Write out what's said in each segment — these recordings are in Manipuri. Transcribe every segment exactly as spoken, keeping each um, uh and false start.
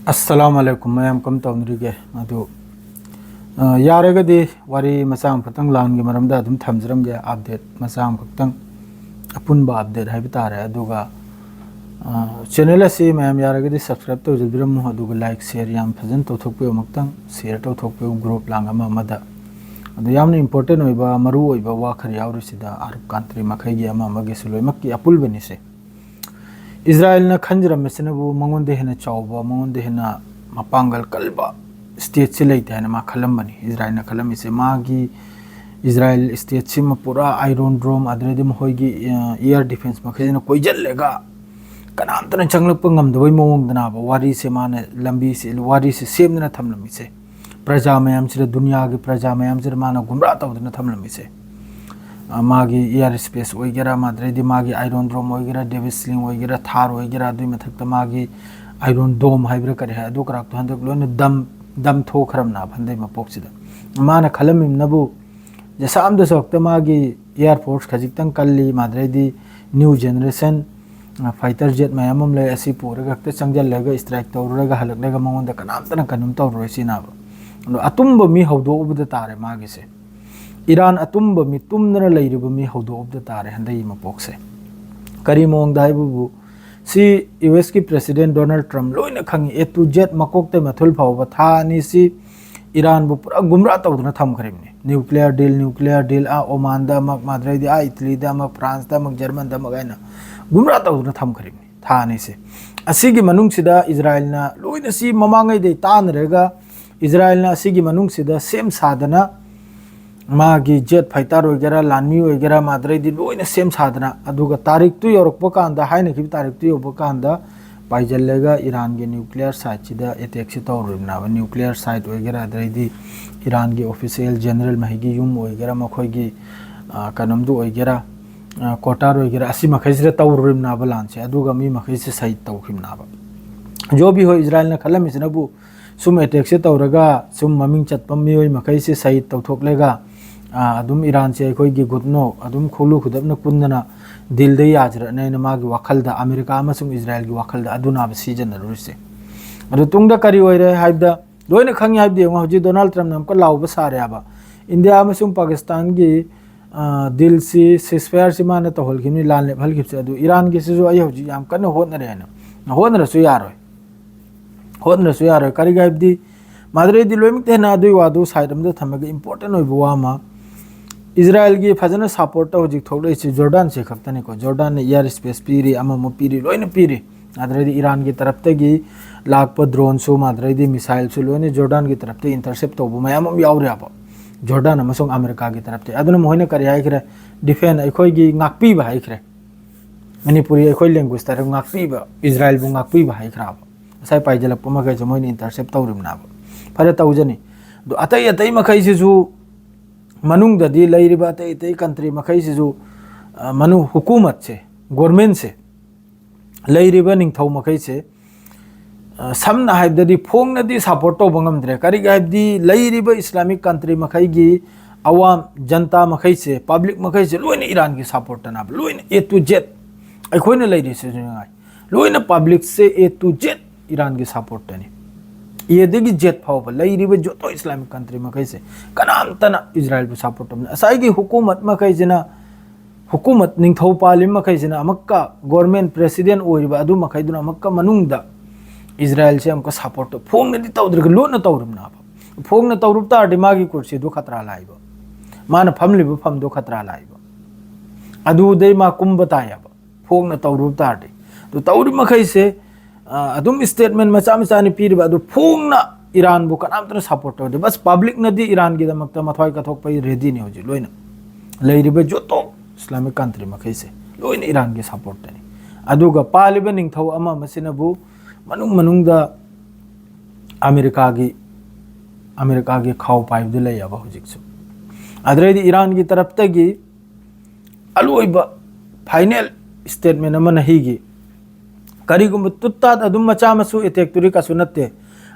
ꯑꯁꯂꯥꯃꯨ ꯑꯂꯥꯏꯀꯨꯝ ꯃꯌꯥꯝ, ꯀꯝ ꯇꯧꯅꯔꯤꯒꯦ? ꯑꯗꯨ, ꯑ, ꯌꯥꯔꯒꯗꯤ ꯋꯥꯔꯤ ꯃꯆꯥ ꯑꯃꯈꯛꯇꯪ ꯂꯥꯟꯒꯤ ꯃꯔꯝꯗ ꯑꯗꯨꯝ ꯊꯝꯖꯔꯝꯒꯦ, ꯑꯞꯗꯦꯠ ꯃꯆꯥ ꯑꯃꯈꯛꯇꯪ, ꯑꯄꯨꯟꯕ ꯑꯞꯗꯦꯠ ꯍꯥꯏꯕ ꯇꯥꯔꯦ꯫ ꯑꯗꯨꯒ, ꯑ, ꯆꯦꯅꯦꯜ ꯑꯁꯤ ꯃꯌꯥꯝ ꯌꯥꯔꯒꯗꯤ ꯁꯕꯁꯀ꯭ꯔꯥꯏꯕ ꯇꯧꯖꯕꯤꯔꯝꯃꯨ, ꯑꯗꯨꯒ ꯂꯥꯏꯛ, ꯁꯦꯌꯔ ꯌꯥꯝ ꯐꯖꯅ ꯇꯧꯊꯣꯛꯄꯤꯌꯨ, ꯑꯃꯨꯛꯇꯪ ꯁꯦꯌꯔ ꯇꯧꯊꯣꯛꯄꯤꯌꯨ ꯒ꯭ꯔꯨꯞ ꯂꯥꯡ ꯑꯃ ꯑꯃꯗ꯫ ꯑꯗꯨ ꯌꯥꯝꯅ ꯏꯝꯄꯣꯔꯇꯦꯟ ꯑꯣꯏꯕ, ꯃꯔꯨ ꯑꯣꯏꯕ ꯋꯥ ꯈꯔ ꯌꯥꯎꯔꯤꯁꯤꯗ, ꯑꯔꯕ ꯀꯟꯇ꯭ꯔꯤ ꯃꯈꯩꯒꯤ ꯑꯃ ꯑꯃꯒꯤꯁꯨ ꯂꯣꯏꯅꯃꯛꯀꯤ ꯑꯄꯨꯜꯕꯅꯤꯁꯦ꯫ ꯏꯁꯔꯥꯌꯦꯜꯅ ꯈꯟꯖꯔꯝꯕꯁꯤꯅꯕꯨ ꯃꯉꯣꯟꯗ ꯍꯦꯟꯅ ꯆꯥꯎꯕ, ꯃꯉꯣꯟꯗ ꯍꯦꯟꯅ ꯃꯄꯥꯡꯒꯜ ꯀꯜꯕ ꯁ꯭ꯇꯦꯠꯁꯤ ꯂꯩꯇꯦ ꯍꯥꯏꯅ ꯃꯥ ꯈꯜꯂꯝꯕꯅꯤ꯫ ꯏꯁꯔꯥꯌꯦꯜꯅ ꯈꯜꯂꯝꯃꯤꯁꯦ, ꯃꯥꯒꯤ ꯏꯁꯔꯥꯌꯦꯜ ꯁ꯭ꯇꯦꯠꯁꯤꯃ ꯄꯨꯔꯥ ꯑꯥꯏꯔꯣꯟ ꯗ꯭ꯔꯣꯝ, ꯑꯗꯨꯗꯩꯗꯤ ꯃꯈꯣꯏꯒꯤ, ꯑ, ꯏꯌꯔ ꯗꯤꯐꯦꯟꯁ ꯃꯈꯩꯁꯤꯅ ꯀꯣꯏꯁꯤꯜꯂꯒ ꯀꯅꯥꯝꯇꯅ ꯆꯪꯂꯛꯄ ꯉꯝꯗꯕꯩ ꯃꯑꯣꯡꯗꯅꯦꯕ ꯋꯥꯔꯤꯁꯦ ꯃꯥꯅ ꯂꯝꯕꯤꯁꯦ, ꯋꯥꯔꯤꯁꯦ ꯁꯦꯝꯗꯅ ꯊꯝꯂꯝꯃꯤꯁꯦ꯫ ꯄ꯭ꯔꯖꯥ ꯃꯌꯥꯝꯁꯤꯗ, ꯗꯨꯅꯤꯌꯥꯒꯤ ꯄ꯭ꯔꯖꯥ ꯃꯌꯥꯝꯁꯤꯗ ꯃꯥꯅ ꯒꯨꯝꯔꯥ ꯇꯧꯗꯨꯅ ꯊꯝꯂꯝꯃꯤꯁꯦ꯫ ꯑ, ꯃꯥꯒꯤ ꯏꯌꯔ ꯁ꯭ꯄꯦꯁ ꯑꯣꯏꯒꯦꯔꯥ, ꯃꯥꯗ꯭ꯔꯩꯗꯤ ꯃꯥꯒꯤ ꯑꯥꯏꯔꯣꯟ ꯗ꯭ꯔꯣꯝ ꯑꯣꯏꯒꯦꯔꯥ, ꯗꯦꯕꯤꯁ ꯂꯤꯡ ꯑꯣꯏꯒꯦꯔꯥ, ꯊꯥꯔ ꯑꯣꯏꯒꯦꯔꯥ, ꯑꯗꯨꯒꯤ ꯃꯊꯛꯇ ꯃꯥꯒꯤ ꯑꯥꯏꯔꯣꯟ ꯗꯣꯝ ꯍꯥꯏꯕ꯭ꯔꯥ ꯀꯔꯤ ꯍꯥꯏ, ꯑꯗꯨ ꯀꯔꯥꯛꯇꯣ ꯍꯟꯗꯛ ꯂꯣꯏꯅ ꯗꯝ, ꯗꯝ ꯊꯣꯛꯈ꯭ꯔꯕꯅꯦꯕ ꯍꯟꯗꯛ ꯃꯄꯣꯛꯁꯤꯗ꯫ ꯃꯥꯅ ꯈꯜꯂꯝꯃꯤꯕꯅꯕꯨ, ꯖꯁꯥꯝꯗꯁꯨ ꯍꯦꯛꯇ ꯃꯥꯒꯤ ꯏꯌꯔ ꯐꯣꯔꯁ ꯈꯖꯤꯛꯇꯪ ꯀꯜꯂꯤ, ꯃꯥꯗ꯭ꯔꯩꯗꯤ ꯅ꯭ꯌꯨ ꯖꯦꯅꯦꯔꯦꯁꯟ, ꯑ, ꯐꯥꯏꯇꯔ ꯖꯦꯠ ꯃꯌꯥꯝ ꯑꯃ ꯂꯩ, ꯑꯁꯤ ꯄꯨꯔꯒ ꯍꯦꯛꯇ ꯆꯪꯁꯤꯜꯂꯒ ꯏꯁꯇ꯭ꯔꯥꯏꯛ ꯇꯧꯔꯨꯔꯒ ꯍꯜꯂꯛꯂꯒ ꯃꯉꯣꯟꯗ ꯀꯅꯥꯝꯇꯅ ꯀꯩꯅꯣꯝ ꯇꯧꯔꯔꯣꯏ ꯁꯤꯅꯦꯕ꯫ ꯑꯗꯣ ꯑꯇꯨꯝꯕ ꯃꯤ ꯍꯧꯗꯣꯛꯎꯕꯗ ꯇꯥꯔꯦ ꯃꯥꯒꯤꯁꯦ꯫ ꯏꯔꯥꯟ ꯑꯇꯨꯝꯕ ꯃꯤ, ꯇꯨꯝꯗꯅ ꯂꯩꯔꯤꯕ ꯃꯤ ꯍꯧꯗꯣꯛꯎꯕꯗ ꯇꯥꯔꯦ ꯍꯟꯗꯛꯀꯤ ꯃꯄꯣꯛꯁꯦ꯫ ꯀꯔꯤ ꯃꯑꯣꯡꯗ ꯍꯥꯏꯕꯕꯨ, ꯁꯤ ꯌꯨ ꯑꯦꯁꯀꯤ ꯄ꯭ꯔꯦꯁꯤꯗꯦꯟ ꯗꯣꯅꯥꯜꯗ ꯇ꯭ꯔꯝꯞ ꯂꯣꯏꯅ ꯈꯪꯉꯤ, ꯑꯦ ꯇꯨ ꯖꯦꯠ, ꯃꯀꯣꯛꯇꯩ ꯃꯊꯨꯜ ꯐꯥꯎꯕ꯫ ꯊꯥ ꯑꯅꯤꯁꯤ ꯏꯔꯥꯟꯕꯨ ꯄꯨꯔꯥ ꯒꯨꯝꯔꯥ ꯇꯧꯗꯨꯅ ꯊꯝꯈ꯭ꯔꯤꯕꯅꯤ꯫ ꯅ꯭ꯌꯨꯀ꯭ꯂꯤꯌꯔ ꯗꯤꯜ, ꯅ꯭ꯌꯨꯀ꯭ꯂꯤꯌꯔ ꯗꯤꯜ, ꯑꯥ, ꯑꯣꯃꯥꯟꯗ ꯑꯃꯨꯛ, ꯃꯥꯗ꯭ꯔꯩꯗꯤ ꯑꯥ, ꯏꯇꯂꯤꯗ ꯑꯃꯨꯛ, ꯐ꯭ꯔꯥꯟꯁꯇ ꯑꯃꯨꯛ, ꯖꯔꯃꯟꯗ ꯑꯃꯨꯛ ꯍꯥꯏꯅ ꯒꯨꯝꯔꯥ ꯇꯧꯗꯨꯅ ꯊꯝꯈ꯭ꯔꯤꯕꯅꯤ ꯊꯥ ꯑꯅꯤꯁꯦ꯫ ꯑꯁꯤꯒꯤ ꯃꯅꯨꯡꯁꯤꯗ ꯏꯖꯔꯥꯏꯜꯅ ꯂꯣꯏꯅ ꯁꯤ ꯃꯃꯥꯡꯉꯩꯗꯩ ꯇꯥꯟꯅꯔꯒ ꯏꯖꯔꯥꯏꯜꯅ ꯑꯁꯤꯒꯤ ꯃꯅꯨꯡꯁꯤꯗ ꯁꯦꯝ ꯁꯥꯗꯅ ꯃꯥꯒꯤ ꯖꯦꯠ ꯐꯥꯏꯇꯔ ꯑꯣꯏꯒꯦꯔꯥ, ꯂꯥꯟꯃꯤ ꯑꯣꯏꯒꯦꯔꯥ, ꯃꯥꯗ꯭ꯔꯩꯗꯤ ꯂꯣꯏꯅ ꯁꯦꯝ ꯁꯥꯗꯅ, ꯑꯗꯨꯒ ꯇꯥꯔꯤꯛꯇꯨ ꯌꯧꯔꯛꯄ ꯀꯥꯟꯗ, ꯍꯥꯏꯅꯈꯤꯕ ꯇꯥꯔꯤꯛꯇꯨ ꯌꯧꯕ ꯀꯥꯟꯗ, ꯄꯥꯏꯁꯤꯜꯂꯒ ꯏꯔꯥꯟꯒꯤ ꯅ꯭ꯌꯨꯀ꯭ꯂꯤꯌꯔ ꯁꯥꯏꯠꯁꯤꯗ ꯑꯦꯇꯦꯛꯁꯤ ꯇꯧꯔꯨꯔꯤꯕꯅꯦꯕ꯫ ꯅ꯭ꯌꯨꯀ꯭ꯂꯤꯌꯔ ꯁꯥꯏꯠ ꯑꯣꯏꯒꯦꯔꯥ, ꯑꯗꯩꯗꯤ ꯏꯔꯥꯟꯒꯤ ꯑꯣꯐꯤꯁꯤꯌꯦꯜ ꯖꯦꯅꯔꯦꯜ ꯃꯍꯩꯒꯤ ꯌꯨꯝ ꯑꯣꯏꯒꯦꯔꯥ, ꯃꯈꯣꯏꯒꯤ, ꯑ, ꯀꯩꯅꯣꯝꯗꯨ ꯑꯣꯏꯒꯦꯔꯥ, ꯑ, ꯀ꯭ꯋꯥꯇꯔ ꯑꯣꯏꯒꯦꯔꯥ, ꯑꯁꯤ ꯃꯈꯩꯁꯤꯗ ꯇꯧꯔꯨꯔꯤꯕꯅꯦꯕ ꯂꯥꯟꯁꯦ꯫ ꯑꯗꯨꯒ ꯃꯤ ꯃꯈꯩꯁꯤ ꯁꯍꯤꯗ ꯇꯧꯈꯤꯕꯅꯦꯕ꯫ ꯖꯣ ꯕꯤ ꯍꯣꯏ ꯏꯖꯔꯥꯏꯜꯅ ꯈꯜꯂꯝꯃꯤꯁꯤꯅꯕꯨ, ꯁꯨꯝ ꯑꯦꯇꯦꯛꯁꯦ ꯇꯧꯔꯒ, ꯁꯨꯝ ꯃꯃꯤꯡ ꯆꯠꯄ ꯃꯤꯑꯣꯏ ꯃꯈꯩꯁꯦ ꯁꯍꯤꯗ ꯇꯧꯊꯣꯛꯂꯒ, ꯑꯥ, ꯑꯗꯨꯝ ꯏꯔꯥꯟꯁꯦ ꯑꯩꯈꯣꯏꯒꯤ ꯒꯨꯠꯅꯣ, ꯑꯗꯨꯝ ꯈꯨꯂꯨ ꯈꯨꯗꯞꯅ ꯀꯨꯟꯗꯅ ꯗꯤꯜꯗ ꯌꯥꯖꯔꯛꯅꯦꯅ ꯃꯥꯒꯤ ꯋꯥꯈꯜꯗ, ꯑꯃꯦꯔꯤꯀꯥ ꯑꯃꯁꯨꯡ ꯏꯖꯔꯥꯏꯜꯒꯤ ꯋꯥꯈꯜꯗ ꯑꯗꯨꯅꯦꯕ ꯁꯤꯖꯤꯟꯅꯔꯨꯔꯤꯁꯦ꯫ ꯑꯗꯨ ꯇꯨꯡꯗ ꯀꯔꯤ ꯑꯣꯏꯔꯦ ꯍꯥꯏꯕꯗ, ꯂꯣꯏꯅ ꯈꯪꯉꯤ ꯍꯥꯏꯕꯗꯤ ꯌꯦꯡꯉꯣ, ꯍꯧꯖꯤꯛ ꯗꯣꯅꯥꯜꯗ ꯇ꯭ꯔꯝꯞꯅ ꯑꯃꯨꯛꯀ ꯂꯥꯎꯕ ꯁꯥꯔꯦ ꯍꯥꯏꯕ, ꯏꯟꯗꯤꯌꯥ ꯑꯃꯁꯨꯡ ꯄꯥꯀꯤꯁꯇꯥꯟꯒꯤ, ꯑ, ꯗꯤꯜꯁꯤ, ceasefire ꯁꯤ ꯃꯥꯅ ꯇꯧꯍꯜꯈꯤꯕꯅꯤ, ꯂꯥꯟ ꯂꯦꯞꯍꯜꯈꯤꯕꯁꯦ꯫ ꯑꯗꯨ ꯏꯔꯥꯟꯒꯤꯁꯤꯁꯨ ꯑꯩ ꯍꯧꯖꯤꯛ ꯌꯥꯝ ꯀꯟꯅ ꯍꯣꯠꯅꯔꯦ ꯍꯥꯏꯅ, ꯍꯣꯠꯅꯔꯁꯨ ꯌꯥꯔꯣꯏ, ꯍꯣꯠꯅꯔꯁꯨ ꯌꯥꯔꯣꯏ꯫ ꯀꯔꯤꯒꯤ ꯍꯥꯏꯕꯗꯤ, ꯃꯥꯗꯨꯔꯩꯗꯤ ꯂꯣꯏꯅꯃꯛꯇ ꯍꯦꯟꯅ ꯑꯗꯨꯒꯤ ꯋꯥꯗꯨ side ꯑꯃꯗ ꯊꯝꯃꯒ important ꯑꯣꯏꯕ ꯋꯥ ꯑꯃ, ꯏꯖꯔꯥꯏꯜꯒꯤ ꯐꯖꯅ support ꯇ ꯍꯧꯖꯤꯛ ꯊꯣꯛꯂꯛꯏꯁꯤ ꯖꯣꯔꯗꯥꯟꯁꯦ ꯈꯛꯇꯅꯤꯀꯣ꯫ ꯖꯣꯔꯗꯥꯟꯅ air space ꯄꯤꯔꯤ, ꯑꯃꯃꯨꯛ ꯄꯤꯔꯤ, ꯂꯣꯏꯅ ꯄꯤꯔꯤ꯫ ꯑꯗꯨꯗꯩꯗꯤ ꯏꯔꯥꯟꯒꯤ ꯇꯔꯞꯇꯒꯤ ꯂꯥꯛꯄ drone ꯁꯨ, ꯃꯥꯗꯨꯔꯩꯗꯤ missile ꯁꯨ ꯂꯣꯏꯅ ꯖꯣꯔꯗꯥꯟꯒꯤ ꯇꯔꯞꯇ intercept ꯇꯧꯕ ꯃꯌꯥꯝ ꯑꯃ ꯌꯥꯎꯔꯦꯕ, ꯖꯣꯔꯗꯥꯟ ꯑꯃꯁꯨꯡ ꯑꯃꯦꯔꯤꯀꯥꯒꯤ ꯇꯔꯞꯇ꯫ ꯑꯗꯨꯅ ꯃꯈꯣꯏꯅ ꯀꯔꯤ ꯍꯥꯏꯈ꯭ꯔꯦ? Defend, ꯑꯩꯈꯣꯏꯒꯤ ꯉꯥꯛꯄꯤꯕ ꯍꯥꯏꯈ꯭ꯔꯦ꯫ ꯃꯅꯤꯄꯨꯔꯤ ꯑꯩꯈꯣꯏ language ꯇ ꯉꯥꯛꯄꯤꯕ, ꯏꯖꯔꯥꯏꯜꯕꯨ ꯉꯥꯛꯄꯤꯕ ꯍꯥꯏꯈ꯭ꯔꯕ꯫ ꯉꯁꯥꯏ ꯄꯥꯏꯖꯜꯂꯛꯄ ꯃꯈꯩꯁꯦ ꯃꯣꯏꯅ intercept ꯇꯧꯔꯤꯕꯅꯦꯕ꯫ ꯐꯔꯦ, ꯇꯧꯖꯅꯤ꯫ ꯑꯗꯣ ꯑꯇꯩ ꯑꯇꯩ ꯃꯈꯩꯁꯤꯁꯨ, ꯃꯅꯨꯡꯗꯗꯤ ꯂꯩꯔꯤꯕ ꯑꯇꯩ ꯑꯇꯩ country ꯃꯈꯩꯁꯤꯁꯨ, ꯑ, ꯃꯅꯨꯡ ꯍꯨꯀꯨꯃꯠꯁꯦ, government ꯁꯦ, ꯂꯩꯔꯤꯕ ꯅꯤꯡꯊꯧ ꯃꯈꯩꯁꯦ, ꯑ, ꯁꯝꯅ ꯍꯥꯏꯕꯗꯗꯤ ꯐꯣꯡꯅꯗꯤ support ꯇꯧꯕ ꯉꯝꯗ꯭ꯔꯦ꯫ ꯀꯔꯤꯒꯤ ꯍꯥꯏꯕꯗꯤ ꯂꯩꯔꯤꯕ Islamic country ꯃꯈꯩꯒꯤ ꯑꯋꯥꯝ ꯖꯟꯇꯥ ꯃꯈꯩꯁꯦ, public ꯃꯈꯩꯁꯦ ꯂꯣꯏꯅ ꯏꯔꯥꯟꯒꯤ support ꯇꯅꯦꯕ, ꯂꯣꯏꯅ A to Z꯫ ꯑꯩꯈꯣꯏꯅ ꯂꯩꯔꯤꯁꯤꯁꯨ ꯉꯥꯏ, ꯂꯣꯏꯅ public say A to Z ꯏꯔꯥꯟꯒꯤ support ꯇꯅꯤ꯫ A ꯗꯒꯤ Z ꯐꯥꯎꯕ ꯂꯩꯔꯤꯕ ꯖꯣꯇꯣ Islamic country ꯃꯈꯩꯁꯦ ꯀꯅꯥꯝꯇꯅ ꯏꯖꯔꯥꯏꯜꯕꯨ support ꯇꯧꯕꯅꯤ꯫ ꯉꯁꯥꯏꯒꯤ ꯍꯨꯀꯨꯃꯠ ꯃꯈꯩꯁꯤꯅ, ꯍꯨꯀꯨꯃꯠ, ꯅꯤꯡꯊꯧ ꯄꯥꯜꯂꯤꯕ ꯃꯈꯩꯁꯤꯅ ꯑꯃꯨꯛꯀ government president ꯑꯣꯏꯔꯤꯕ ꯑꯗꯨ ꯃꯈꯩꯗꯨꯅ ꯑꯃꯨꯛꯀ ꯃꯅꯨꯡꯗ ꯏꯖꯔꯥꯏꯜꯁꯦ ꯑꯃꯨꯛꯀ support ꯇꯧ-, ꯐꯣꯡꯅꯗꯤ ꯇꯧꯗ꯭ꯔꯒ ꯂꯣꯟꯅ ꯇꯧꯔꯤꯕꯅꯦꯕ꯫ ꯐꯣꯡꯅ ꯇꯧꯔꯨꯕ ꯇꯥꯔꯗꯤ ꯃꯥꯒꯤ ꯀꯨꯔꯁꯤꯗꯨ ꯈꯇ꯭ꯔꯥ ꯂꯥꯛꯏꯕ, ꯃꯥꯅ ꯐꯝꯂꯤꯕ ꯐꯝꯗꯣ ꯈꯇ꯭ꯔꯥ ꯂꯥꯛꯏꯕ, ꯑꯗꯨꯗꯩ ꯃꯥ ꯀꯨꯝꯕ ꯇꯥꯏꯌꯦꯕ, ꯐꯣꯡꯅ ꯇꯧꯔꯨꯕ ꯇꯥꯔꯗꯤ꯫ ꯑꯗꯨ ꯇꯧꯔꯤꯕ ꯃꯈꯩꯁꯦ, ꯑ, ꯑꯗꯨꯝ statement ꯃꯆꯥ ꯃꯆꯥꯅꯤ ꯄꯤꯔꯤꯕ, ꯑꯗꯨ ꯐꯣꯡꯅ ꯏꯔꯥꯟꯕꯨ ꯀꯅꯥꯝꯇꯅ support ꯇꯧꯗꯦ꯫ ꯕꯁ public ꯅꯗꯤ ꯏꯔꯥꯟꯒꯤꯗꯃꯛꯇ ꯃꯊ꯭ꯋꯥꯏ ꯀꯠꯊꯣꯛꯄ ready ꯅꯤ ꯍꯧꯖꯤꯛ ꯂꯣꯏꯅ꯫ ꯂꯩꯔꯤꯕ ꯖꯣꯇꯣ Islamic country ꯃꯈꯩꯁꯦ ꯂꯣꯏꯅ ꯏꯔꯥꯟꯒꯤ support ꯇꯅꯤ꯫ ꯑꯗꯨꯒ ꯄꯥꯜꯂꯤꯕ ꯅꯤꯡꯊꯧ ꯑꯃ ꯑꯃꯁꯤꯅꯕꯨ ꯃꯅꯨꯡ ꯃꯅꯨꯡꯗ ꯑꯃꯦꯔꯤꯀꯥꯒꯤ, ꯑꯃꯦꯔꯤꯀꯥꯒꯤ ꯈꯥꯎ ꯄꯥꯏꯕꯗꯨ ꯂꯩꯌꯦꯕ ꯍꯧꯖꯤꯛꯁꯨ꯫ ꯑꯗꯨꯗꯩꯗꯤ ꯏꯔꯥꯟꯒꯤ ꯇꯔꯞꯇꯒꯤ ꯑꯂꯣꯏꯕ final statement ꯑꯃꯅ ꯍꯤꯒꯤ, ꯀꯔꯤꯒꯨꯝꯕ ꯇꯨꯠ ꯇꯥꯠ ꯑꯗꯨꯝ ꯃꯆꯥ ꯃꯁꯨ attack ꯇꯨꯗꯤ ꯀꯩꯁꯨ ꯅꯠꯇꯦ,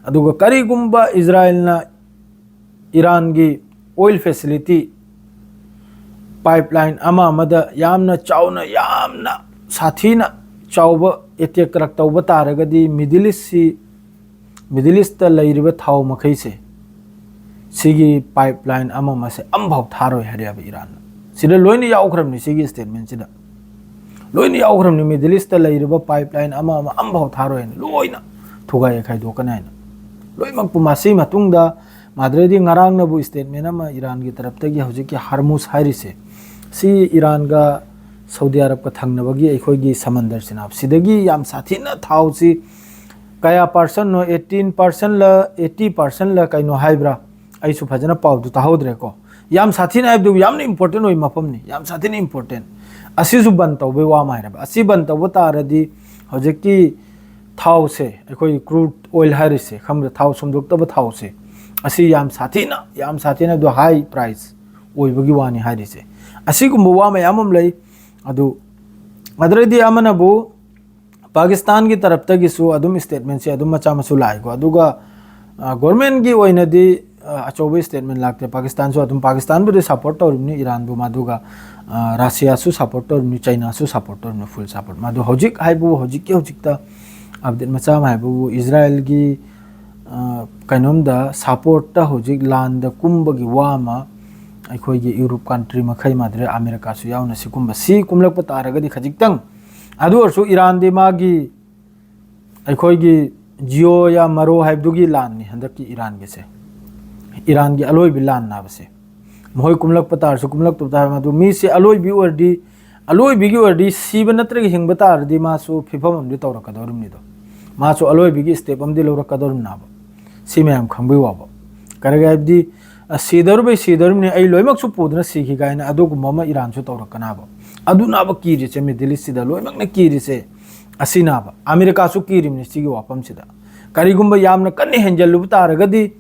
ꯑꯗꯨꯒ ꯀꯔꯤꯒꯨꯝꯕ ꯏꯖꯔꯥꯏꯜꯅ ꯏꯔꯥꯟꯒꯤ oil facility pipeline ꯑꯃ ꯑꯃꯗ ꯌꯥꯝꯅ ꯆꯥꯎꯅ, ꯌꯥꯝꯅ ꯁꯥꯊꯤꯅ ꯆꯥꯎꯕ attack ꯀꯔꯛ ꯇꯧꯕ ꯇꯥꯔꯒꯗꯤ Middle East ꯁꯤ Middle East ꯇ ꯂꯩꯔꯤꯕ ꯊꯥꯎ ꯃꯈꯩꯁꯦ, ꯁꯤꯒꯤ pipeline ꯑꯃ ꯑꯃꯁꯦ ꯑꯝꯐꯥꯎ ꯊꯥꯔꯣꯏ ꯍꯥꯏꯔꯦꯕ ꯏꯔꯥꯟꯅ꯫ ꯁꯤꯗ ꯂꯣꯏꯅ ꯌꯥꯎꯈ꯭ꯔꯕꯅꯤ, ꯁꯤꯒꯤ statement ꯁꯤꯗ ꯂꯣꯏꯅ ꯌꯥꯎꯈ꯭ꯔꯕꯅꯤ꯫ Middle East ꯇ ꯂꯩꯔꯤꯕ pipeline ꯑꯃ ꯑꯃ ꯑꯝꯐꯥꯎ ꯊꯥꯔꯣꯏ ꯍꯥꯏꯅ, ꯂꯣꯏꯅ ꯊꯨꯒꯥꯏ ꯈꯥꯏꯗꯣꯛꯀꯅꯤ ꯍꯥꯏꯅ꯫ ꯂꯣꯏꯅꯃꯛꯄꯨ ꯃꯁꯤ ꯃꯇꯨꯡꯗ ꯃꯥꯗ꯭ꯔꯦꯗꯤ ꯉꯔꯥꯡꯅꯕꯨ statement ꯑꯃ ꯏꯔꯥꯟꯒꯤ ꯇꯔꯞꯇꯒꯤ, ꯍꯧꯖꯤꯛꯀꯤ ꯍꯔꯃꯨꯁ ꯍꯥꯏꯔꯤꯁꯦ, ꯁꯤ ꯏꯔꯥꯟꯒ ꯁꯧꯗꯤ ꯑꯔꯕꯀ ꯊꯪꯅꯕꯒꯤ ꯑꯩꯈꯣꯏꯒꯤ ꯁꯃꯟꯗꯔ ꯆꯤꯅꯥꯞ, ꯁꯤꯗꯒꯤ ꯌꯥꯝ ꯁꯥꯊꯤꯅ ꯊꯥꯎꯁꯤ ꯀꯌꯥ percent ꯅꯣ, eighteen percent ꯂ eighty percent ꯂ ꯀꯩꯅꯣ ꯍꯥꯏꯕ꯭ꯔꯥ, ꯑꯩꯁꯨ ꯐꯖꯅ ꯄꯥꯎꯗꯨ ꯇꯥꯍꯧꯗ꯭ꯔꯦꯀꯣ꯫ ꯌꯥꯝ ꯁꯥꯊꯤꯅ ꯍꯥꯏꯕꯗꯨ ꯌꯥꯝꯅ important ꯑꯣꯏꯕ ꯃꯐꯝꯅꯤ, ꯌꯥꯝ ꯁꯥꯊꯤꯅ important꯫ ꯑꯁꯤꯁꯨ ꯕꯟ ꯇꯧꯕꯩ ꯋꯥ ꯑꯃ ꯍꯥꯏꯔꯕ꯫ ꯑꯁꯤ ꯕꯟ ꯇꯧꯕ ꯇꯥꯔꯗꯤ ꯍꯧꯖꯤꯛꯀꯤ ꯊꯥꯎꯁꯦ, ꯑꯩꯈꯣꯏꯒꯤ crude oil ꯍꯥꯏꯔꯤꯁꯦ, ꯈꯪꯕ꯭ꯔꯥ, ꯊꯥꯎ ꯁꯨꯝꯗꯣꯛꯇꯕ ꯊꯥꯎꯁꯦ, ꯑꯁꯤ ꯌꯥꯝ ꯁꯥꯊꯤꯅ, ꯌꯥꯝ ꯁꯥꯊꯤꯅ ꯑꯗꯨ high price ꯑꯣꯏꯕꯒꯤ ꯋꯥꯅꯤ ꯍꯥꯏꯔꯤꯁꯦ꯫ ꯑꯁꯤꯒꯨꯝꯕ ꯋꯥ ꯃꯌꯥꯝ ꯑꯃ ꯂꯩ꯫ ꯑꯗꯨ ꯑꯗꯨꯗꯩꯗꯤ ꯑꯃꯅꯕꯨ ꯄꯥꯀꯤꯁꯇꯥꯟꯒꯤ ꯇꯔꯞꯇꯒꯤꯁꯨ ꯑꯗꯨꯝ statement ꯁꯦ ꯑꯗꯨꯝ ꯃꯆꯥ ꯃꯁꯨ ꯂꯥꯛꯏꯀꯣ꯫ ꯑꯗꯨꯒ, ꯑ, government ꯀꯤ ꯑꯣꯏꯅꯗꯤ, ꯑ, ꯑꯆꯧꯕ statement ꯂꯥꯛꯇꯦ꯫ ꯄꯥꯀꯤꯁꯇꯥꯟꯁꯨ ꯑꯗꯨꯝ, ꯄꯥꯀꯤꯁꯇꯥꯟꯕꯨꯗꯤ support ꯇꯧꯔꯤꯕꯅꯤ ꯏꯔꯥꯟꯕꯨ, ꯃꯗꯨꯒ, ꯑ, ꯔꯁꯤꯌꯥꯁꯨ support ꯇꯧꯔꯤꯕꯅꯤ, ꯆꯩꯅꯥꯁꯨ support ꯇꯧꯔꯤꯕꯅꯤ, full support꯫ ꯃꯗꯨ ꯍꯧꯖꯤꯛ ꯍꯥꯏꯕꯨ, ꯍꯧꯖꯤꯛꯀꯤ ꯍꯧꯖꯤꯛꯇ update ꯃꯆꯥ ꯑꯃ ꯍꯥꯏꯕꯕꯨ, ꯏꯖꯔꯥꯏꯜꯒꯤ, ꯑ, ꯀꯩꯅꯣꯝꯗ support ꯇ ꯍꯧꯖꯤꯛ ꯂꯥꯟꯗ ꯀꯨꯝꯕꯒꯤ ꯋꯥ ꯑꯃ ꯑꯩꯈꯣꯏꯒꯤ Europe country ꯃꯈꯩ, ꯃꯥꯗ꯭ꯔꯦ ꯑꯃꯦꯔꯤꯀꯥꯁꯨ ꯌꯥꯎꯅ, ꯁꯤꯒꯨꯝꯕ ꯁꯤ ꯀꯨꯝꯂꯛꯄ ꯇꯥꯔꯒꯗꯤ ꯈꯖꯤꯛꯇꯪ, ꯑꯗꯨ ꯑꯣꯏꯔꯁꯨ ꯏꯔꯥꯟꯗꯤ ꯃꯥꯒꯤ ꯑꯩꯈꯣꯏꯒꯤ ꯖꯤꯑꯣ ꯌꯥ ꯃꯔꯣ ꯍꯥꯏꯕꯗꯨꯒꯤ ꯂꯥꯟꯅꯤ ꯍꯟꯗꯛꯀꯤ ꯏꯔꯥꯟꯒꯤꯁꯦ꯫ ꯏꯔꯥꯟꯒꯤ ꯑꯂꯣꯏꯕꯤ ꯂꯥꯟ ꯅꯥꯕꯁꯦ꯫ ꯃꯈꯣꯏ ꯀꯨꯝꯂꯛꯄ ꯇꯥꯔꯁꯨ ꯀꯨꯝꯂꯛꯇꯕ ꯇꯥꯔꯁꯨ, ꯃꯗꯨ ꯃꯤꯁꯦ ꯑꯂꯣꯏꯕꯤ ꯑꯣꯏꯔꯗꯤ, ꯑꯂꯣꯏꯕꯤꯒꯤ ꯑꯣꯏꯔꯗꯤ ꯁꯤꯕ ꯅꯠꯇ꯭ꯔꯒ ꯍꯤꯡꯕ ꯇꯥꯔꯗꯤ ꯃꯥꯁꯨ ꯐꯤꯕꯝ ꯑꯃꯗꯤ ꯇꯧꯔꯛꯀꯗꯧꯔꯤꯕꯅꯤꯗꯣ꯫ ꯃꯥꯁꯨ ꯑꯂꯣꯏꯕꯤꯒꯤ step ꯑꯃꯗꯤ ꯂꯧꯔꯛꯀꯗꯧꯔꯤꯕꯅꯦꯕ꯫ ꯁꯤ ꯃꯌꯥꯝ ꯈꯪꯕꯒꯤ ꯋꯥꯕ꯫ ꯀꯔꯤꯒꯤ ꯍꯥꯏꯕꯗꯤ, ꯑ, ꯁꯤꯗꯧꯔꯤꯕꯩ ꯁꯤꯗꯧꯔꯤꯕꯅꯤ, ꯑꯩ ꯂꯣꯏꯅꯃꯛꯁꯨ ꯄꯨꯗꯨꯅ ꯁꯤꯈꯤ ꯀꯥꯏꯅ ꯑꯗꯨꯒꯨꯝꯕ ꯑꯃ ꯏꯔꯥꯟꯁꯨ ꯇꯧꯔꯛꯀꯅꯕ꯫ ꯑꯗꯨꯅꯕ ꯀꯤꯔꯤꯁꯦ, Middle East ꯁꯤꯗ ꯂꯣꯏꯅꯃꯛꯅ ꯀꯤꯔꯤꯁꯦ ꯑꯁꯤꯅꯕ꯫ ꯑꯃꯦꯔꯤꯀꯥꯁꯨ ꯀꯤꯔꯤꯕꯅꯤ ꯁꯤꯒꯤ ꯋꯥꯐꯝꯁꯤꯗ꯫ ꯀꯔꯤꯒꯨꯝꯕ ꯌꯥꯝꯅ ꯀꯟꯅ ꯍꯦꯟꯖꯜꯂꯨꯕ ꯇꯥꯔꯒꯗꯤ,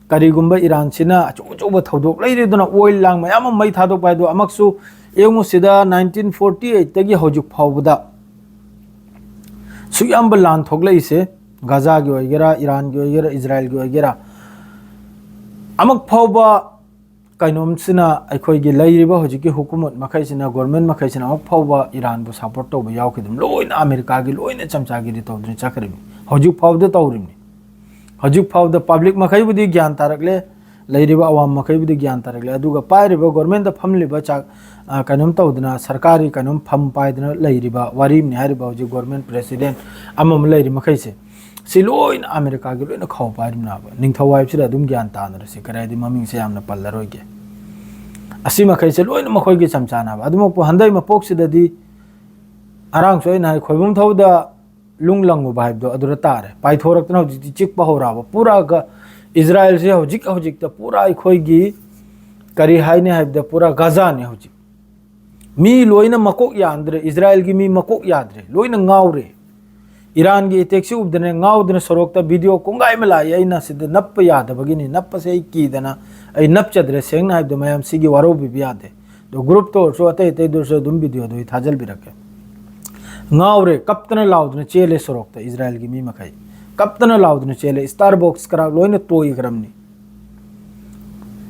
ꯀꯔꯤꯒꯨꯝꯕ ꯏꯔꯥꯟꯁꯤꯅ ꯑꯆꯧ ꯑꯆꯧꯕ ꯊꯧꯗꯣꯛ ꯂꯩꯔꯦꯗꯅ, oil ꯂꯥꯡ ꯃꯌꯥꯝ ꯑꯃ ꯃꯩ ꯊꯥꯗꯣꯛꯄ ꯍꯥꯏꯗꯣ, ꯑꯃꯛꯁꯨ ꯌꯦꯡꯉꯨ ꯁꯤꯗ nineteen forty eight ꯇꯒꯤ ꯍꯧꯖꯤꯛ ꯐꯥꯎꯕꯗ ꯁꯨꯛ ꯌꯥꯝꯕ ꯂꯥꯟ ꯊꯣꯛꯂꯛꯏꯁꯦ, ꯒꯥꯖꯥꯒꯤ ꯑꯣꯏꯒꯦꯔꯥ, ꯏꯔꯥꯟꯒꯤ ꯑꯣꯏꯒꯦꯔꯥ, ꯏꯖꯔꯥꯏꯜꯒꯤ ꯑꯣꯏꯒꯦꯔꯥ, ꯑꯃꯨꯛ ꯐꯥꯎꯕ ꯀꯩꯅꯣꯝꯁꯤꯅ, ꯑꯩꯈꯣꯏꯒꯤ ꯂꯩꯔꯤꯕ ꯍꯧꯖꯤꯛꯀꯤ ꯍꯨꯀꯨꯃꯠ ꯃꯈꯩꯁꯤꯅ, government ꯃꯈꯩꯁꯤꯅ ꯑꯃꯨꯛ ꯐꯥꯎꯕ ꯏꯔꯥꯟꯕꯨ support ꯇꯧꯕ ꯌꯥꯎꯈꯤꯗꯕ, ꯂꯣꯏꯅ ꯑꯃꯦꯔꯤꯀꯥꯒꯤ ꯂꯣꯏꯅ ꯆꯝꯆꯥꯒꯤꯔꯤ ꯇꯧꯗꯨꯅ ꯆꯠꯈ꯭ꯔꯤꯕꯅꯤ, ꯍꯧꯖꯤꯛ ꯐꯥꯎꯕꯗ ꯇꯧꯔꯤꯕꯅꯤ꯫ ꯍꯧꯖꯤꯛ ꯐꯥꯎꯗ ꯄꯕ꯭ꯂꯤꯛ ꯃꯈꯩꯕꯨꯗꯤ ꯒ꯭ꯌꯥꯟ ꯇꯥꯔꯛꯂꯦ, ꯂꯩꯔꯤꯕ ꯑꯋꯥꯝ ꯃꯈꯩꯕꯨꯗꯤ ꯒ꯭ꯌꯥꯟ ꯇꯥꯔꯛꯂꯦ꯫ ꯑꯗꯨꯒ ꯄꯥꯏꯔꯤꯕ ꯒꯣꯔꯃꯦꯟꯗ ꯐꯝꯂꯤꯕ ꯆꯥꯛ, ꯑ, ꯀꯩꯅꯣꯝ ꯇꯧꯗꯅ, ꯁꯔꯀꯥꯔꯤ ꯀꯩꯅꯣꯝ ꯐꯝ ꯄꯥꯏꯗꯅ ꯂꯩꯔꯤꯕ ꯋꯥꯔꯤꯅꯤ ꯍꯥꯏꯔꯤꯕ ꯍꯧꯖꯤꯛ ꯒꯣꯔꯃꯦꯟ ꯄ꯭ꯔꯦꯁꯤꯗꯦꯟ ꯑꯃ ꯑꯃ ꯂꯩꯔꯤ ꯃꯈꯩꯁꯦ꯫ ꯁꯤ ꯂꯣꯏꯅ ꯑꯃꯦꯔꯤꯀꯥꯒꯤ ꯂꯣꯏꯅ ꯈꯥꯎ ꯄꯥꯏꯔꯤꯕꯅꯦꯕ꯫ ꯅꯤꯡꯊꯧ ꯍꯥꯏꯕꯁꯤꯗ ꯑꯗꯨꯝ ꯒ꯭ꯌꯥꯟ ꯇꯥꯅꯔꯁꯤ, ꯀꯔꯤ ꯍꯥꯏꯗꯤ ꯃꯃꯤꯡꯁꯦ ꯌꯥꯝꯅ ꯄꯜꯂꯔꯣꯏꯒꯦ꯫ ꯑꯁꯤ ꯃꯈꯩꯁꯦ ꯂꯣꯏꯅ ꯃꯈꯣꯏꯒꯤ ꯆꯝꯆꯥꯅꯕ꯫ ꯑꯗꯨꯃꯛꯄꯨ ꯍꯟꯗꯛ ꯃꯄꯣꯛꯁꯤꯗꯗꯤ ꯑꯔꯥꯡꯁꯨ ꯑꯩꯅ ꯍꯥꯏ ꯈꯣꯏꯕꯨꯝ ꯊꯧꯗ ꯂꯨꯡ ꯂꯪꯉꯨꯕ ꯍꯥꯏꯕꯗꯣ ꯑꯗꯨꯗ ꯇꯥꯔꯦ꯫ ꯄꯥꯏꯊꯣꯔꯛꯇꯅ ꯍꯧꯖꯤꯛꯇꯤ ꯆꯤꯛꯄ ꯍꯧꯔꯛꯑꯕ꯫ ꯄꯨꯔꯥ ꯒ-, ꯏꯖꯔꯥꯌꯦꯜꯁꯦ ꯍꯧꯖꯤꯛ ꯍꯧꯖꯤꯛꯇ ꯄꯨꯔꯥ ꯑꯩꯈꯣꯏꯒꯤ ꯀꯔꯤ ꯍꯥꯏꯅꯤ ꯍꯥꯏꯕꯗ ꯄꯨꯔꯥ ꯒꯥꯖꯥꯅꯤ ꯍꯧꯖꯤꯛ꯫ ꯃꯤ ꯂꯣꯏꯅ ꯃꯀꯣꯛ ꯌꯥꯟꯗ꯭ꯔꯦ, ꯏꯖꯔꯥꯌꯦꯜꯒꯤ ꯃꯤ ꯃꯀꯣꯛ ꯌꯥꯗ꯭ꯔꯦ, ꯂꯣꯏꯅ ꯉꯥꯎꯔꯦ꯫ ꯏꯔꯥꯟꯒꯤ ꯑꯦꯇꯦꯛꯁꯤ ꯎꯕꯗꯅꯦ ꯉꯥꯎꯗꯅ ꯁꯣꯔꯣꯛꯇ ꯚꯤꯗꯤꯑꯣ ꯀꯣꯡꯒꯥꯏ ꯑꯃ ꯂꯥꯛꯏ꯫ ꯑꯩꯅ ꯁꯤꯗ ꯅꯞꯄ ꯌꯥꯗꯕꯒꯤꯅꯤ, ꯅꯞꯄꯁꯦ ꯑꯩ ꯀꯤꯗꯅ ꯑꯩ ꯅꯞꯆꯗ꯭ꯔꯦ꯫ ꯁꯦꯡꯅ ꯍꯥꯏꯕꯗ ꯃꯌꯥꯝ ꯁꯤꯒꯤ ꯋꯥꯔꯧꯕꯤꯕ ꯌꯥꯗꯦ꯫ ꯑꯗꯣ ꯒ꯭ꯔꯨꯞꯇ ꯑꯣꯏꯔꯁꯨ ꯑꯇꯩ ꯑꯇꯩꯗ ꯑꯣꯏꯔꯁꯨ ꯑꯗꯨꯝ ꯚꯤꯗꯤꯑꯣꯗꯣ ꯑꯩ ꯊꯥꯖꯤꯜꯕꯤꯔꯛꯀꯦ꯫ ꯉꯥꯎꯔꯦ, ꯀꯞꯇꯅ ꯂꯥꯎꯗꯅ ꯆꯦꯜꯂꯦ ꯁꯣꯔꯣꯛꯇ ꯏꯖꯔꯥꯌꯦꯜꯒꯤ ꯃꯤ ꯃꯈꯩ꯫ ꯀꯞꯇꯅ ꯂꯥꯎꯗꯅ ꯆꯦꯜꯂꯦ꯫ ꯁ꯭ꯇꯥꯔꯕꯣꯛꯁ ꯀꯔꯥꯛ ꯂꯣꯏꯅ ꯇꯣꯏꯈ꯭ꯔꯕꯅꯤ꯫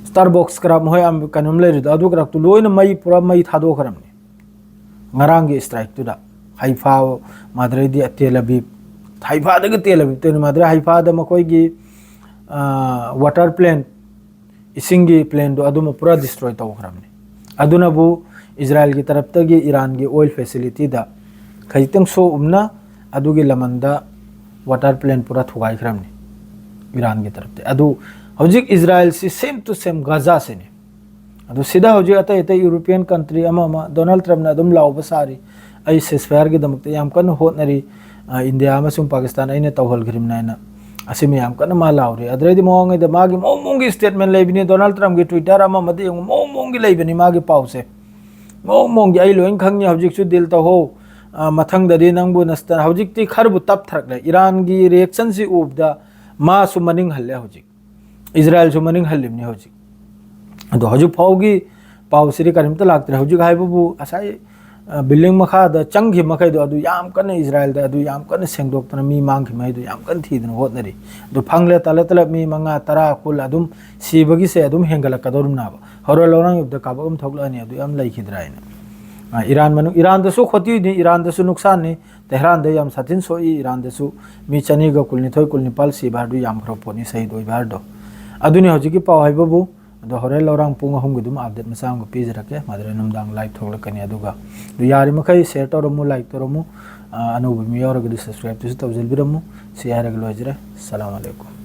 ꯁ꯭ꯇꯥꯔꯕꯣꯛꯁ ꯀꯔꯥꯛ ꯃꯈꯣꯏ ꯑꯝ-, ꯀꯩꯅꯣꯝ ꯂꯩꯔꯤꯗꯣ ꯑꯗꯨ ꯀꯔꯥꯛꯇꯨ ꯂꯣꯏꯅ ꯃꯩ, ꯄꯨꯔꯥ ꯃꯩ ꯊꯥꯗꯣꯛꯈ꯭ꯔꯕꯅꯤ꯫ ꯉꯔꯥꯡꯒꯤ ꯁ꯭ꯇ꯭ꯔꯥꯏꯛꯇꯨꯗ ꯍꯩꯐꯥ, ꯃꯥꯗ꯭ꯔꯩꯗꯤ ꯇꯦꯜ ꯑꯕꯤꯕ, ꯍꯩꯐꯥꯗꯒꯤ ꯇꯦꯜ ꯑꯕꯤꯕ ꯇꯦꯜ ꯃꯥꯗ꯭ꯔꯩ ꯍꯩꯐꯥꯗ ꯃꯈꯣꯏꯒꯤ, ꯑ, ꯋꯥꯇꯔ ꯄ꯭ꯂꯦꯟ, ꯏꯁꯤꯡꯒꯤ ꯄ꯭ꯂꯦꯟꯗꯣ ꯑꯗꯨꯃ ꯄꯨꯔꯥ ꯗꯤꯁꯇ꯭ꯔꯣꯏ ꯇꯧꯈ꯭ꯔꯕꯅꯤ꯫ ꯑꯗꯨꯅꯕꯨ ꯏꯖꯔꯥꯌꯦꯜꯒꯤ ꯇꯔꯞꯇꯒꯤ ꯏꯔꯥꯟꯒꯤ ꯑꯣꯏꯜ ꯐꯦꯁꯤꯂꯤꯇꯤꯗ ꯈꯖꯤꯛꯇꯪ ꯁꯣꯛꯎꯝꯅ ꯑꯗꯨꯒꯤ ꯂꯃꯟꯗ ꯋꯥꯇꯔ ꯄ꯭ꯂꯦꯟ ꯄꯨꯔꯥ ꯊꯨꯒꯥꯏꯈ꯭ꯔꯕꯅꯤ ꯏꯔꯥꯟꯒꯤ ꯇꯔꯞꯇ꯫ ꯑꯗꯨ ꯍꯧꯖꯤꯛ ꯏꯖꯔꯥꯌꯦꯜꯁꯤ same to same ꯒꯥꯖꯥꯁꯤꯅꯤ꯫ ꯑꯗꯨ ꯁꯤꯗ ꯍꯧꯖꯤꯛ ꯑꯇꯩ ꯑꯇꯩ ꯌꯨꯔꯣꯄꯤꯌꯟ ꯀꯟꯇ꯭ꯔꯤ ꯑꯃ ꯑꯃ ꯗꯣꯅꯥꯜꯗ ꯇ꯭ꯔꯝꯞꯅ ꯑꯗꯨꯝ ꯂꯥꯎꯕ ꯁꯥꯔꯤ, "ꯑꯩ ꯁꯤꯁꯐꯥꯌꯔꯒꯤꯗꯃꯛꯇ ꯌꯥꯝ ꯀꯟꯅ ꯍꯣꯠꯅꯔꯤ, ꯑ, ꯏꯟꯗꯤꯌꯥ ꯑꯃꯁꯨꯡ ꯄꯥꯀꯤꯁꯇꯥꯟ ꯑꯩꯅ ꯇꯧꯍꯟꯈ꯭ꯔꯤꯕꯅꯤ" ꯍꯥꯏꯅ ꯑꯁꯤ ꯃꯌꯥꯝ ꯀꯟꯅ ꯃꯥ ꯂꯥꯎꯔꯤ꯫ ꯑꯗꯨꯗꯩꯗꯤ ꯃꯑꯣꯡꯉꯩꯗ ꯃꯥꯒꯤ ꯃꯑꯣꯡ ꯃꯑꯣꯡꯒꯤ ꯁ꯭ꯇꯦꯠꯃꯦꯟ ꯂꯩꯕꯅꯤ꯫ ꯗꯣꯅꯥꯜꯗ ꯇ꯭ꯔꯝꯞꯀꯤ ꯇ꯭ꯋꯤꯇꯔ ꯑꯃ ꯑꯃꯗ ꯌꯦꯡꯉꯨ, ꯃꯑꯣꯡ ꯃꯑꯣꯡꯒꯤ ꯂꯩꯕꯅꯤ ꯃꯥꯒꯤ ꯄꯥꯎꯁꯦ꯫ ꯃꯑꯣꯡ ꯃꯑꯣꯡꯒꯤ "ꯑꯩ ꯂꯣꯏꯅ ꯈꯪꯉꯤ, ꯍꯧꯖꯤꯛꯁꯨ ꯗꯤꯜ ꯇꯧꯍꯧ, ꯑ, ꯃꯊꯪꯗꯗꯤ ꯅꯪꯕꯨ ꯅꯁꯇ-", ꯍꯧꯖꯤꯛꯇꯤ ꯈꯔꯕꯨ ꯇꯞꯊꯔꯛꯂꯦ꯫ ꯏꯔꯥꯟꯒꯤ ꯔꯤꯌꯦꯛꯁꯟꯁꯤ ꯎꯕꯗ ꯃꯥꯁꯨ ꯃꯅꯤꯡ ꯍꯜꯂꯦ ꯍꯧꯖꯤꯛ꯫ ꯏꯖꯔꯥꯌꯦꯜꯁꯨ ꯃꯅꯤꯡ ꯍꯜꯂꯤꯕꯅꯤ ꯍꯧꯖꯤꯛ꯫ ꯑꯗꯣ ꯍꯧꯖꯤꯛ ꯐꯥꯎꯒꯤ ꯄꯥꯎꯁꯤꯗꯤ ꯀꯔꯤꯝꯇ ꯂꯥꯛꯇ꯭ꯔꯦ꯫ ꯍꯧꯖꯤꯛ ꯍꯥꯏꯕꯕꯨ ꯉꯁꯥꯏ, ꯑ, ꯕꯤꯜꯗꯤꯡ ꯃꯈꯥꯗ ꯆꯪꯈꯤꯕ ꯃꯈꯩꯗꯣ ꯑꯗꯨ ꯌꯥꯝ ꯀꯟꯅ ꯏꯖꯔꯥꯌꯦꯜꯗ ꯑꯗꯨ ꯌꯥꯝ ꯀꯟꯅ ꯁꯦꯡꯗꯣꯛꯇꯅ ꯃꯤ ꯃꯥꯡꯈꯤꯕ ꯃꯈꯩꯗꯣ ꯌꯥꯝ ꯀꯟꯅ ꯊꯤꯗꯅ ꯍꯣꯠꯅꯔꯤ꯫ ꯑꯗꯨ ꯐꯪꯂꯦ ꯇꯥꯂꯦ ꯇꯥꯂꯦ ꯃꯤ ꯃꯉꯥ, ꯇꯔꯥ, ꯀꯨꯟ ꯑꯗꯨꯝ ꯁꯤꯕꯒꯤꯁꯦ ꯑꯗꯨꯝ ꯍꯦꯟꯒꯠꯂꯛꯀꯗꯧꯔꯤꯕꯅꯦꯕ꯫ ꯍꯣꯔꯦꯟ ꯂꯧꯔꯪ ꯌꯨꯝꯗ ꯀꯥꯕꯛ ꯑꯃ ꯊꯣꯛꯂꯛꯑꯅꯤ ꯑꯗꯨ ꯌꯥꯝ ꯂꯩꯈꯤꯗ꯭ꯔꯥ ꯍꯥꯏꯅ꯫ ꯑ, ꯏꯔꯥꯟ ꯃꯅꯨꯡ, ꯏꯔꯥꯟꯗꯁꯨ ꯈꯣꯇꯤꯅꯤ, ꯏꯔꯥꯟꯗꯁꯨ ꯅꯨꯡꯁꯥꯟꯅꯤ, ꯇꯦꯍ꯭ꯔꯥꯟꯗ ꯌꯥꯝ ꯁꯥꯊꯤꯅ ꯁꯣꯛꯏ, ꯏꯔꯥꯟꯗꯁꯨ ꯃꯤ ꯆꯅꯤꯒ ꯀꯨꯟꯅꯤꯊꯣꯏ, ꯀꯨꯟꯅꯤꯄꯥꯜ ꯁꯤꯕ ꯍꯥꯏꯕꯗꯨ ꯌꯥꯝꯈ꯭ꯔꯕ ꯄꯣꯠꯅꯤ, ꯁꯍꯤꯗ ꯑꯣꯏꯕ ꯍꯥꯏꯕꯗꯣ꯫ ꯑꯗꯨꯅꯤ ꯍꯧꯖꯤꯛꯀꯤ ꯄꯥꯎ ꯍꯥꯏꯕꯕꯨ꯫ ꯑꯗꯣ ꯍꯣꯔꯦꯟ ꯂꯧꯔꯥꯡ ꯄꯨꯡ ꯑꯍꯨꯝꯒꯤ ꯑꯗꯨꯝ update ꯃꯆꯥ ꯑꯃꯒ ꯄꯤꯖꯔꯛꯀꯦ, ꯃꯗꯨꯗ ꯅꯨꯡꯗꯥꯡ live ꯊꯣꯛꯂꯛꯀꯅꯤ꯫ ꯑꯗꯨꯒ ꯑꯗꯨ ꯌꯥꯔꯤꯃꯈꯩ share ꯇꯧꯔꯝꯃꯨ, like ꯇꯧꯔꯝꯃꯨ, ꯑ, ꯑꯅꯧꯕ ꯃꯤ ꯌꯥꯎꯔꯒꯗꯤ subscribe ꯇꯨꯁꯨ ꯇꯧꯁꯤꯟꯕꯤꯔꯝꯃꯨ꯫ ꯁꯤ ꯍꯥꯏꯔꯒ ꯂꯣꯏꯖꯔꯦ꯫ ꯁꯂꯥꯝ ꯑꯂꯩꯀꯨꯝ꯫